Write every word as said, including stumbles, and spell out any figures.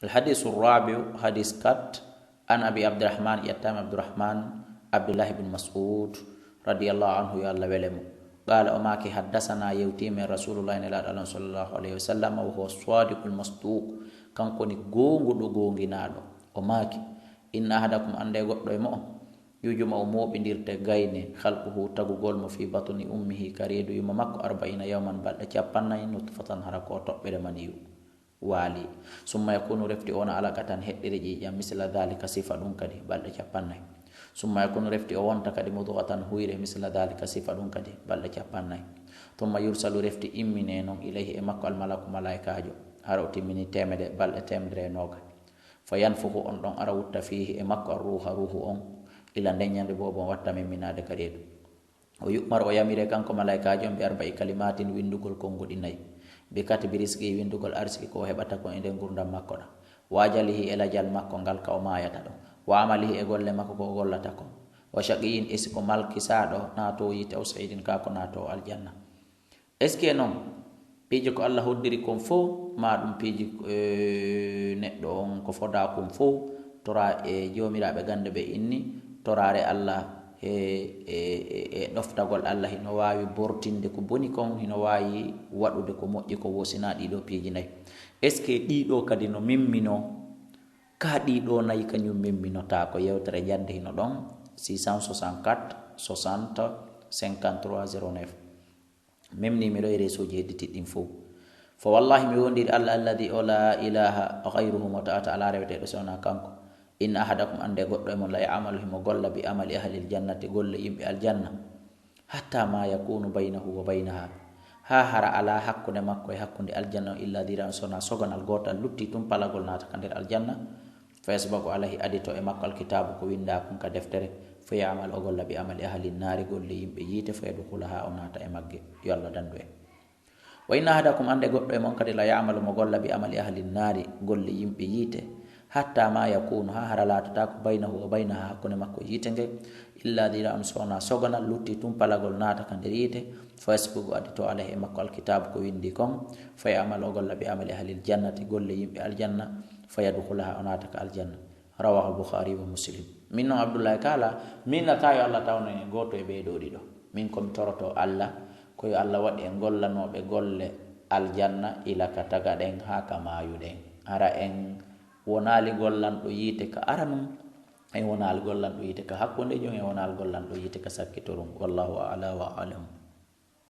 Alhadisu rabiu, hadis kat, an abi abdirahman, ƴettama abdirahman abdullahi bin masud, radiallahu anhu, yo allah wele mo. Qala, o maaki, haddasana, yewti men rasulullahi, nelaɗo allah sallallahu alayhi wa sallam, wa huwa sadiqul masduq, kanko ni goonguɗo goonginaɗo. O maaki, inna ahadakum, ande goɗɗo e mo'o, yujma'u, mooɓindirte gayne, khalquhu, tagugol mo, fi batni ummihi, ka reedu yumma makko, arba'ina yawman, balɗe capannay, nutfatan, hara ko toɓɓere maniyu waali. Summa yakunu, refti o wona, alaqatan, heɗɗere ƴiiƴam, misla dhalika, sifa ɗum kadi, balɗe capannay. Summa yakunu, refti o wonta kadi, mudghatan, huyre, misla dhalika, sifa ɗum kadi, balɗe capannay. Summa yursalu, refti immine non, ilayhi, e makko, almalaku, malaykaajo, hara o timmini temedere, balɗe temedere e noga. Fa yanfuhu, on ɗon ara wutta, fiihi, e makko, arruha, ruhu on, ila nden ñande boobo on watta mimminaade ka reedu. O yu'maru, o yamire kanko malaykaajo on, bi arba'i kalimatin, winndugol konnguɗi nayi. Bi katbi rizqi, winndugol arsiki ko o heɓata kon e nder ngurdam makko ɗam. Wa ajalihi, e lajal makko ngal ka o maayata ɗon. Wa amalihi, e golle makko ko o gollata kon. Wa shaqiyyin, e si ko malkisaaɗo naato yiite, aw sa'idin, kaa ko naato aljanna. Est-ce que non piiji ko Allah hoddiri kon fow, ma ɗum piiji, eh, neɗɗo on ko fodaa kon fow, tora e joomiraaɓe gannde ɓe inni, toraare Allah e, e, e, e ɗoftagol Allah hino waawi bortinde ko boni kon, hino waawi waɗude ko moƴƴi ko wosina ɗiɗo piiji nayi. Est-ce que ɗiɗo kadi no mimmino? Ka ɗiɗo nayi kañum mimminotaa ko yewtere njande hino ɗon, six cent soixante-quatre, soixante, cinquante-trois, zéro neuf. Même numéro e réseau ji hedditiɗi ɗin fow. Fa wallahi, mi wondiri Allah, alladi o la ilaha ghayruhu, mo ta'ata ala reweteeɗo si wonaa kanko. Inna ahadakum, ande goɗɗo e mon, la ya'malu, himo golla, bi amali ahlil jannati, golle yimɓe aljanna. Hatta ma yakunu baynahu wa baynaha, haa hara alaa hakkunde makko e hakkunde aljanna on illa dira'un, so wonaa soganal gootal lutti tun palagol naata ka nder aljanna. Fa yasbagu alayhi, adito e makko alkitaabu, ko winndaa kon ka deftere. Fa ya'mal, o golla, bi amali ahli nnaari, golle yimɓe yiite. Fa yadkhulaha, o naata e magge. Yo Allah dandu en. Wa inna ahadakum, ande goɗɗo e mon kadi, la ya'malu, mo golla, bi amali ahli nnaari, golle yimɓe yiite. Hatta ma yakunu, haa hara laatotaako, baynahu wa baynaha, hakkunde makko e yiite nge, illa dira'un, so wonaa soganal lutti tun palagol naata ka nder yiite. Fa yasbiqu, adito alayhi, e makko alkitaabu, ko winndi kon. Fa ya'mal, o golla, bi amali ahlil jannati, golle yimɓe aljanna. Fa yadkhulaha, o naata ka aljanna. Rawahu Bukhari wa Muslim. Min non Abdullahi kaala, min na tawi Allah tawno en gooto e ɓee ɗoo ɗiɗo. Min ko mi toroto Allah, ko yo Allah waɗ en gollanooɓe golle aljanna ila ka tagaɗen haa ka maayuɗen. Hara en wonaali gollanɗo yiite ka aranun, en wonaali gollanɗo yiite ka hakkundejo, en wonaali gollanɗo yiite ka sakkitorun. Wallahu a'la wa a'lam.